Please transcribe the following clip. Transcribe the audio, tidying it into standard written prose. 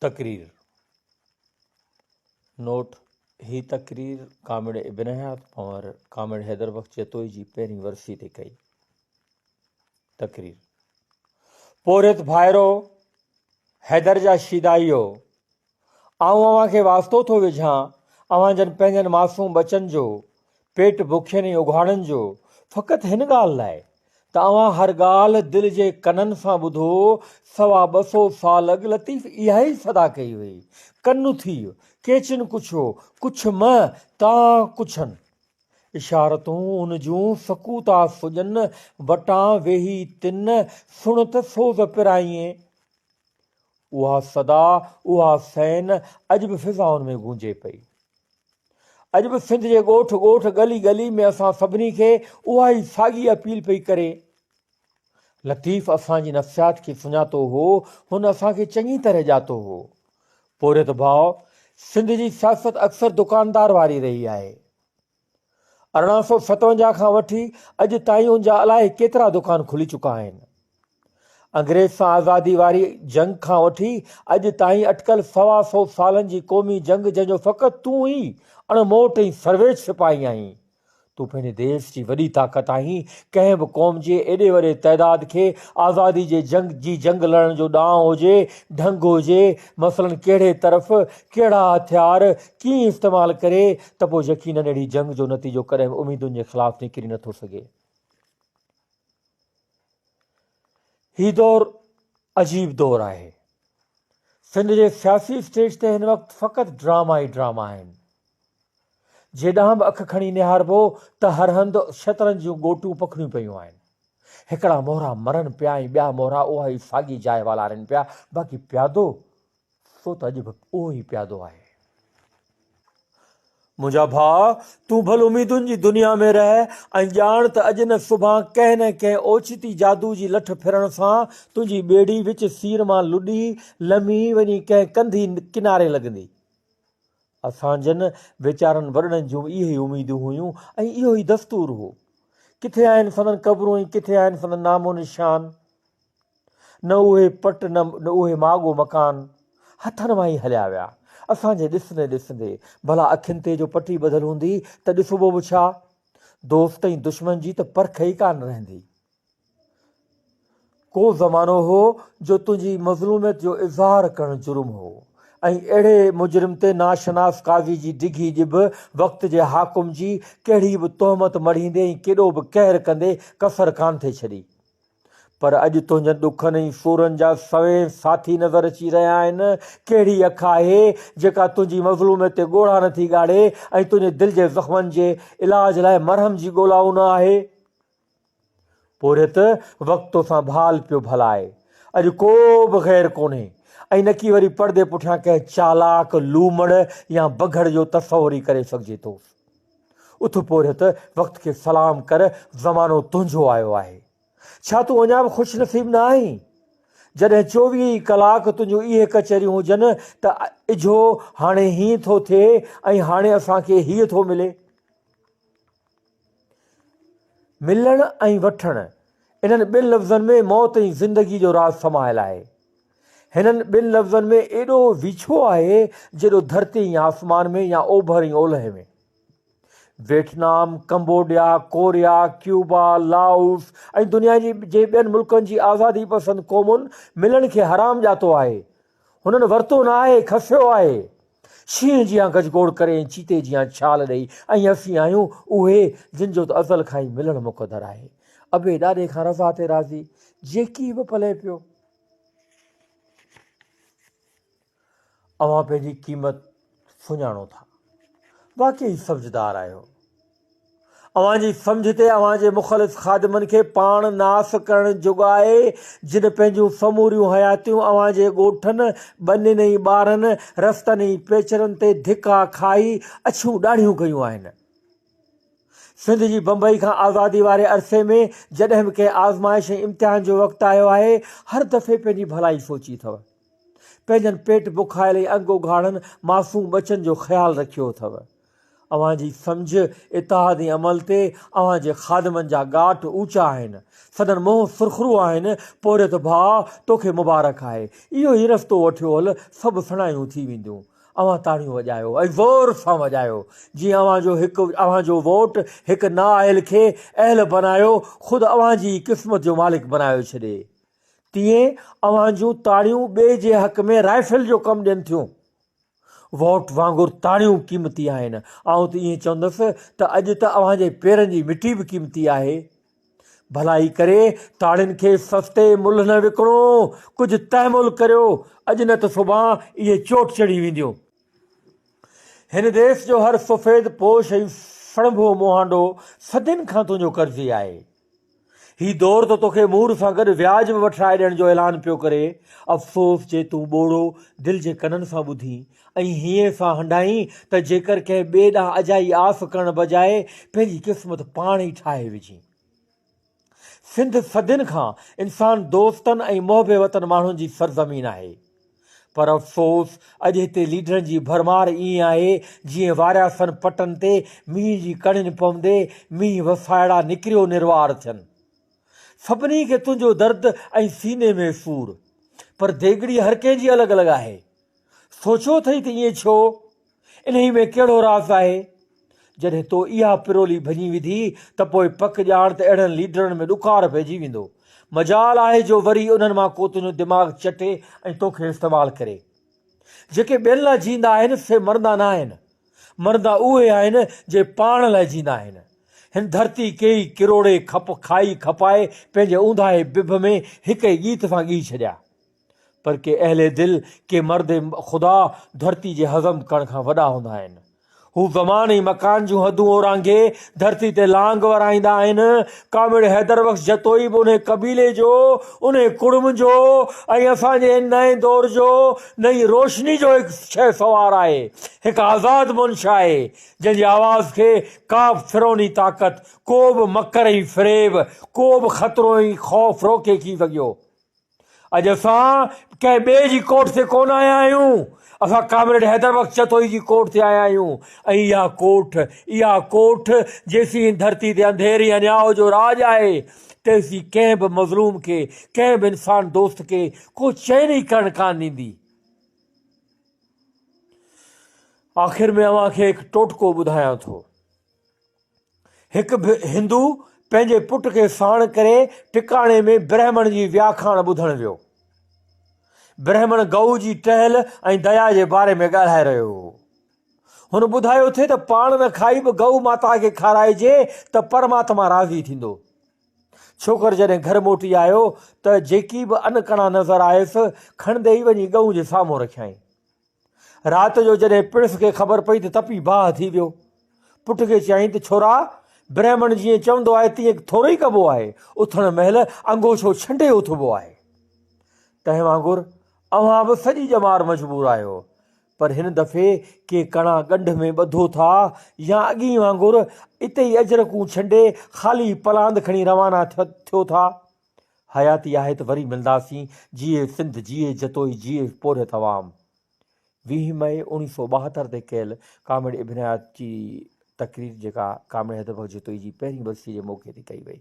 تقرير، نوٽ، هي تقرير ڪامريڊ ابن حيات پنهور ڪامريڊ حيدر بخش جتوئي جي پهرين ورسي تي ڪئي. تقرير، پورهيت ڀائرو، حيدر جا شيدائيو، آئون اوهان کي واسطو ٿو وجهان اوهان جن پنهنجن معصوم ٻچن جو، پيٽ بکين ۽ اگهاڙن جو، فقط هن ڳالهه لاء ته اوهان هر ڳالهه دل جي ڪنن سان ٻڌو، سوا 200 سال اڳ لطيف اها ئي صدا ڪئي هئي، ڪن ٿيء، ڪيچن ڪڇيو، ڪڇ م، تان ڪڇن. اشارتون ان جون، سڪوتا سڄن، وٽان ويهي تن، سڻ ته سوز پرائين. اها صدا، اها سين اڄ به فضائن ۾ گونجي پئي. اڄ به سنڌ جي ڳوٺ ڳوٺ، ڳلي ڳلي ۾ اسان سڀني کي اها ئي ساڳي اپيل پئي ڪري. لطيف اسان جي نفسيات کي سڃاتو هو، هن اسان کي چڱي طرح ڄاتو هو. پورهيت ڀاء، سنڌ جي سياست اڪثر دڪاندار واري رهي آهي. 1857 کان وٺي اڄ تائين ان جا الائي ڪيترا دڪان کلي چڪا آهن. انگريز سان آزادي واري جنگ کان وٺي اڄ تائين اٽڪل سوا سئو سالن جي قومي جنگ جنهن جو فقط تون ئي اڻ موٽ ۽ سرويچ سپاهي آهين. تون پنهنجي ديس جي وڏي طاقت آهين. ڪنهن به قوم جي ايڏي وڏي تعداد کي آزادي جي جنگ جي جنگ لڙڻ جو ڏانء هجي، ڍنگ هجي، مثلاً ڪهڙي طرف، ڪهڙا هٿيار، ڪيئن استعمال ڪري ته پوء يقيناً اهڙي جنگ جو نتيجو ڪڏهن به اميدن جي خلاف نڪري نٿو سگهي. هي دور عجيب دور آهي. سنڌ جي سياسي اسٽيج تي هن وقت فقط ڊراما ئي ڊراما آهن. جيڏانهن به اک کڻي نهاربو ته هر هنڌ شطرنج جون ڳوٽون پکڙيون پيون آهن. هڪڙا مهرا مرن پيا ۽ ٻيا مهرا اها ئي ساڳي جاء والارين پيا، باقي پيادو سو ته اڄ به اهو ئي پيادو آهي. منهنجا ڀاء، تون ڀل اميدن جي دنيا ۾ رهه ۽ ڄاڻ ته اڄ نه سڀان ڪنهن نه ڪنهن اوچتي جادو جي لٺ ڦرڻ سان تنهنجي ٻيڙي وچ سير مان لڏي، لمي، وڃي ڪنهن ڪنڌي ڪناري لڳندي. اسان جن ويچارن وڏڙن جون اهي ئي اميدون هيون ۽ اهو ئي دستور هو. ڪٿي آهن سندن قبرون ۽ ڪٿي آهن سندن نام و نشان؟ نه اهي پٽ نه اهي ماڳ و مڪان هٿن مان ئي هليا ويا. اسان جي ڏسندي ڏسندي ڀلا اکين تي جو پٽي ٻڌل هوندي ته ڏسبو به ڇا؟ دوست ۽ دشمن جي ته پرک ئي ڪانه رهندي. ڪو زمانو هو جو تنهنجي مظلوميت جو اظهار ڪرڻ جرم هو ۽ اهڙي مجرم تي ناشناس قاضي جي ڊگهي ڄڀ وقت جي حاڪم جي ڪهڙي به تهمت مڙهيندي ۽ ڪيڏو به قهر ڪندي ڪسر ڪانه ٿي ڇڏي. پر اڄ تنهنجن ڏکن ۽ سورن جا سوين ساٿي نظر اچي رهيا آهن. ڪهڙي اک آهي، جيڪا تنهنجي مظلوميت تي ڳوڙها نٿي ڳاڙي ۽ تنهنجي دل جي زخمن جي علاج لاء مرهم جي ڳولائو نه آهي؟ پورهيت وقت توسان ڀال پيو ڀلائي. اڄ ڪو به غير ڪونهي ۽ نڪي وري پردي پٺيان ڪنهن چالاڪ لومڙ يا بگهڙ جو تصور ئي ڪري سگهجي ٿو. اٿ پورهيت، وقت کي سلام ڪر، زمانو تنهنجو آيو آهي. ڇا تون اڃا به خوش نصيب نه آهين؟ جڏهن 24 ئي ڪلاڪ تنهنجون اهي ڪچهريون هجن ته اجهو هاڻي هيئن ٿو ٿئي ۽ هاڻي اسان کي هيء ٿو ملي. ملڻ ۽ وٺڻ، انهن ٻن لفظن ۾ موت ۽ زندگي جو راز سمايل آهي. هنن ٻن لفظن ۾ ايڏو ويڇو آهي جيڏو ڌرتي ۽ آسمان ۾ يا اوڀر ۽ اولهه ۾. Vietnam, Cambodia, Korea, Cuba, Laos ۽ دنيا جي جي ٻين ملڪن جي آزادي پسند قومن ملڻ کي حرام ڄاتو آهي. هنن ورتو نه آهي، کسيو آهي. شينهن جيان گجگوڙ ڪري ۽ چيتي جيان ڇال ڏئي ۽ اسين آهيون اهي جن جو ته ازل کان ئي ملڻ مقدر آهي. ابي ڏاڏي کان رضا تي راضي، جيڪي به پلئه پيو. اوهان پنهنجي قيمت سڃاڻو ٿا. واقعي سمجهدار آهيو. اوهان جي سمجهه تي اوهان جي مخلص خادمن کي پاڻ ناس ڪرڻ جوڳائي، جن پنهنجون سموريون حياتيون اوهان جي ڳوٺن، ٻنين ۽ ٻارن، رستن ۽ پيچرن تي ڌڪا کائي اڇيون ڏاڙهيون ڪيون آهن. سنڌ جي بمبئي کان آزادي واري عرصي ۾ جڏهن به ڪنهن آزمائش ۽ امتحان جو وقت آيو آهي، هر دفعي پنهنجي ڀلائي سوچي اٿو. پنهنجن پيٽ بکايل ۽ انگ اگهاڙن معصوم ٻچن جو خيال رکيو اٿو. اوهان جي سمجهه، اتحاد ۽ عمل تي اوهان جي خادمن جا ڳاٽ اوچا آهن. سندن منهن سرخرو آهن. پورهيت ڀاء، توکي مبارڪ آهي. اهو ئي رستو وٺيو هل، سڀ سڻايون ٿي وينديون. اوهان تاڙيون وڄايو ۽ زور سان وڄايو، جيئن اوهان جو هڪ اوهان جو ووٽ هڪ نااهل کي اهل بنايو خود اوهان جي ئي قسمت جو مالڪ بنايو ڇڏي. تيئن اوهان جون تاڙيون ٻئي جي حق ۾ رائفل جو ڪم ڏين ٿيون. ووٽ وانگر تاڙيون قيمتي آهن. آئون ته ائين چوندس ته اڄ ته اوهان جي پيرن جي مٽي به قيمتي آهي. ڀلائي ڪري تاڙين کي سستي ملهه نه وڪڻو، ڪجهه تحمل ڪريو، اڄ نه ته سڀان اهي چوٽ چڙهي وينديون. هن ديس جو هر سفيد پوش ۽ سڻڀو مهانڊو صدين کان تنهنجو قرضي آهي. هي دور ته توکي مور سان گڏ وياج به وٺرائي ڏيڻ جو اعلان پيو ڪري. افسوس جي تون ٻوڙو دل جي ڪنن سان ٻڌين ۽ هينئين سان هنڊائين ته جيڪر ڪنهن ٻئي ڏانهن اجائي آس ڪرڻ بجاء پنهنجي قسمت پاڻ ئي ٺاهي وجهين. سنڌ صدين کان انسان دوستن ۽ محب وطن ماڻهن جي سرزمين آهي. پر افسوس اڄ هتي ليڊرن جي ڀرمار ائين آهي جيئن وارياسن پٽن تي مينهن جي ڪڻين پوندي مينهن وسائڙا نڪريو نروار ٿين. سڀني کي تنهنجو درد ۽ سيني ۾ سور. پر ديڳڙي هر ڪنهن جي الڳ الڳ آهي. سوچيو اٿئي ته ائين ڇو؟ انهي ۾ ڪهڙو راز آهي؟ جڏهن تو اها پرولي ڀڃي وڌي ته پوء پڪ ڄاڻ ته اهڙن ليڊرن ۾ ڏڪار پئجي ويندو. مجال آهي جو وري انهن مان ڪو تنهنجو دماغ چٽي ۽ توکي استعمال ڪري. جيڪي ٻين لاء جيئندا آهن سي مرندا نه آهن. مرندا اهي آهن جي پاڻ لاء جيئندا آهن. هن ڌرتي ڪيئي ڪروڙي کپ کائي کپائي پنهنجي اونداهي بڀ ۾ هڪ ئي ڳيت سان ڳهي ڇڏيا. پر ڪي اهل دل، ڪي مرد خدا ڌرتي جي هضم ڪرڻ کان وڏا هوندا آهن. هو زمان ۽ مڪان جون حدون اورانگهي ڌرتي تي لانگ ورائيندا آهن. ڪامريڊ حيدر بخش جتوئي به انهي قبيلي جو، انهي ڪڙم جو ۽ اسان جي هن نئين دور جو، نئين روشني جو هڪ شهسوار آهي، هڪ آزاد منش آهي، جنهن جي آواز کي ڪا به فرعوني طاقت، ڪو به مڪر ۽ فريب، ڪو به خطرو ۽ خوف روڪي ڪين سگهيو. اڄ اسان ڪنهن ٻئي جي ڪوٺ تي ڪونه آيا آهيون، اسان ڪامريڊ حيدر بخش جتوئي جي ڪوٺ تي آيا آهيون ۽ اها ڪوٺ، اها ڪوٺ جيسين هن ڌرتي تي انڌير ۽ انياء جو راڄ آهي، تيسين ڪنهن به مظلوم کي، ڪنهن به انسان دوست کي ڪو چين ئي ڪرڻ ڪانه ڏيندي. آخر ۾ اوهان کي هڪ ٽوٽڪو ٻڌايان ٿو. هڪ هندو پنهنجي پٽ کي ساڻ ڪري ٽڪاڻي ۾ برهمڻ جي وياکاڻ ٻڌڻ ويو. برهمڻ گئو جي ٽهل ۽ ديا جي باري ۾ ڳالهائي رهيو هو. هن ٻڌايو ٿي ته پاڻ نه کائي به گئو ماتا کي کارائجي ته پرماتما راضي ٿيندو. ڇوڪر جڏهن گهر موٽي آيو ته جيڪي به ان ڪڻا نظر آيس، کڻندي ئي وڃي ڳئون جي سامهون رکيائين. رات جو جڏهن پڻس کي خبر پئي ته تپي باهه ٿي ويو. پٽ کي چيائين ته ڇورا، برهمڻ جيئن چوندو آهي تيئن ٿورو ئي ڪبو آهي، اٿڻ مهل انگوڇو ڇنڊي اٿبو آهي. تنهن وانگر اوهان به سڄي ڄمار مجبور آهيو، پر هن دفعي ڪي ڪڻا ڳنڍ ۾ ٻڌو ٿا يا اڳئين وانگر اتي ئي اجرڪون ڇنڊي خالي پلاند کڻي روانا ٿيو ٿا. حياتي آهي ته وري ملنداسين، جيئي سنڌ، جيئي جتوئي، جيئي پورهيت عوام. 20 مئي 1972 تي ڪيل ڪامريڊ ابن حيات جي تقرير جيڪا ڪامريڊ حيدر بخش جتوئي جي پهرين ورسيء جي موقعي تي ڪئي وئي.